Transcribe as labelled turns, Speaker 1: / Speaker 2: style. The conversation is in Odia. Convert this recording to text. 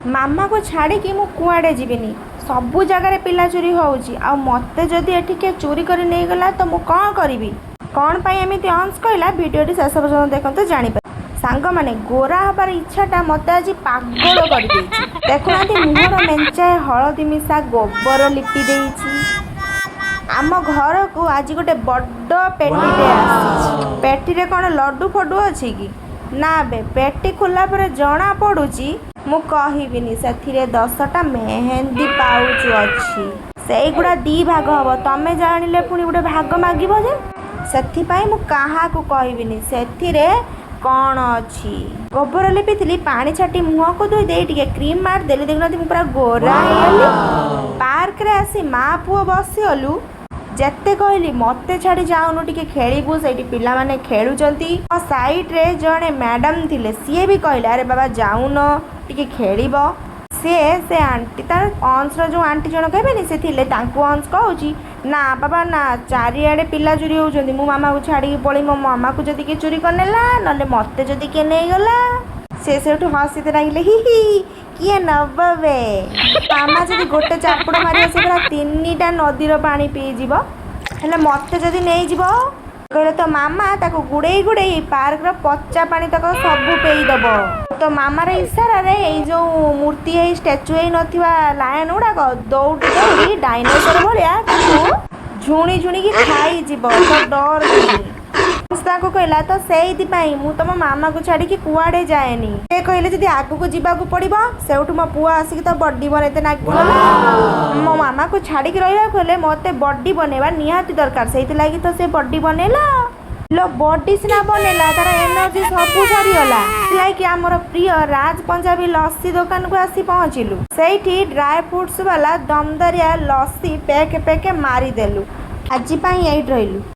Speaker 1: ମାମାକୁ ଛାଡ଼ିକି ମୁଁ କୁଆଡ଼େ ଯିବିନି। ସବୁ ଜାଗାରେ ପିଲା ଚୋରି ହେଉଛି, ଆଉ ମୋତେ ଯଦି ଏଠି କିଏ ଚୋରି କରି ନେଇଗଲା ତ ମୁଁ କ'ଣ କରିବି? କ'ଣ ପାଇଁ ଏମିତି ଅଂଶ କହିଲା, ଭିଡ଼ିଓଟି ଶେଷ ପର୍ଯ୍ୟନ୍ତ ଦେଖନ୍ତୁ, ଜାଣିପାରିବେ। ସାଙ୍ଗମାନେ, ଗୋରା ହବାର ଇଚ୍ଛାଟା ମୋତେ ଆଜି ପାଗଳ କରିଦେଇଛି। ଦେଖୁନାହାନ୍ତି, ମୁହଁର ମେଞ୍ଚାଏ ହଳଦୀ ମିଶା ଗୋବର ଲିପି ଦେଇଛି। ଆମ ଘରକୁ ଆଜି ଗୋଟେ ବଡ଼ ପେଟିଟେ ଆସିଛି। ପେଟିରେ କ'ଣ ଲଡୁ ଫଡୁ ଅଛି କି? ନା ବେ, ପେଟି ଖୋଲା ପରେ ଜଣା ପଡୁଛି, ମୁଁ କହିବିନି, ସେଥିରେ 10ଟା ମେହେନ୍ଦି ପାଉଚ ଅଛି। ସେଇଗୁଡ଼ା ଦି ଭାଗ ହବ। ତମେ ଜାଣିଲେ ପୁଣି ଗୋଟେ ଭାଗ ମାଗିବ ଯେ, ସେଥିପାଇଁ ମୁଁ କାହାକୁ କହିବିନି ସେଥିରେ କ'ଣ ଅଛି। ଗୋବର ଲିପିଥିଲି, ପାଣି ଛାଟି ମୁହଁକୁ ଧୋଇ ଦେଇ ଟିକେ କ୍ରିମ୍ ମାରିଦେଲି। ଦେଖୁନାହାନ୍ତି, ମୁଁ ପୁରା ଗୋରା ହେଇଗଲି। ପାର୍କରେ ଆସି ମା ପୁଅ ବସିଗଲୁ। ଯେତେ କହିଲି, ମୋତେ ଛାଡ଼ି ଯାଉନୁ, ଟିକେ ଖେଳିବୁ, ସେଇଠି ପିଲାମାନେ ଖେଳୁଛନ୍ତି। ସାଇଡ଼ରେ ଜଣେ ମ୍ୟାଡ଼ାମ୍ ଥିଲେ, ସିଏ ବି କହିଲେ, "ଆରେ ବାବା, ଯାଉନ, ଟିକେ ଖେଳିବ।" ସିଏ ସେ ଆଣ୍ଟି, ତାର ଅଂଶର ଯେଉଁ ଆଣ୍ଟି ଜଣକ ହେବେନି, ସେ ଥିଲେ। ତାଙ୍କୁ ଅଂଶ କହୁଛି, "ନା ବାବା ନା, ଚାରିଆଡ଼େ ପିଲା ଚୋରି ହେଉଛନ୍ତି। ମୁଁ ମାମାକୁ ଛାଡ଼ିକି ପଳେଇ, ମୋ ମାମାକୁ ଯଦି କିଏ ଚୋରି କରିନେଲା, ନହେଲେ ମୋତେ ଯଦି କିଏ ନେଇଗଲା?" ସେ ସେଇଠୁ ହସିତେ ଲାଗିଲେ, "ହି ହି, କିଏ ନବ ବେ? ମାମା ଯଦି ଗୋଟେ ଚାପୁଡ଼ ମାରିବ, ସେ ପୁରା ତିନିଟା ନଦୀର ପାଣି ପିଇଯିବ। ହେଲେ ମୋତେ ଯଦି ନେଇଯିବ?" କହିଲେ, "ତ ମାମା ତାକୁ ଗୁଡ଼େଇ ଗୁଡ଼େଇ ପାର୍କର ପଚା ପାଣି ତକ ସବୁ ପେଇଦବ। ତ ମାମାର ଇଶାରାରେ ଏଇ ଯୋଉ ମୂର୍ତ୍ତି ହେଇ ଷ୍ଟାଚୁ ହେଇ ନଥିବା ଲାୟନ ଗୁଡ଼ାକ ଦୌଡ଼ି ଦୌଡ଼ି ଡାଇନୋସର ଭଳିଆ ତାକୁ ଝୁଣି ଝୁଣିକି ଖାଇଯିବ, ତ ଡର ନେଇ।" ତାଙ୍କୁ କହିଲା, "ତ ସେଇଥିପାଇଁ ମୁଁ ତମ ମାମାକୁ ଛାଡ଼ିକି କୁଆଡ଼େ ଯାଏନି।" ସେ କହିଲେ, "ଯଦି ଆଗକୁ ଯିବାକୁ ପଡ଼ିବ?" ସେଇଠୁ ମୋ ପୁଅ ଆସିକି ତ ବଡି ବନେଇତେ ନାଗିଗଲା। ମୋ ମାମାକୁ ଛାଡ଼ିକି ରହିବାକୁ ହେଲେ ମୋତେ ବଡି ବନେଇବା ନିହାତି ଦରକାର। ସେଇଥିଲାଗି ତ ସେ ବଡି ବନେଇଲା ଲୋ। ବଡି ସିନା ବନେଇଲା, ତାର ଏନର୍ଜି ସବୁ ସରିଗଲା। ସେଥିଲାଗି ଆମର ପ୍ରିୟ ରାଜ ପଞ୍ଜାବୀ ଲସି ଦୋକାନକୁ ଆସି ପହଞ୍ଚିଲୁ। ସେଇଠି ଡ୍ରାଏ ଫ୍ରୁଟ୍ସ ବାଲା ଦମଦାରିଆ ଲସି ପେକ୍ ପେକ୍ ମାରିଦେଲୁ। ଆଜି ପାଇଁ ଏଇଠି ରହିଲୁ।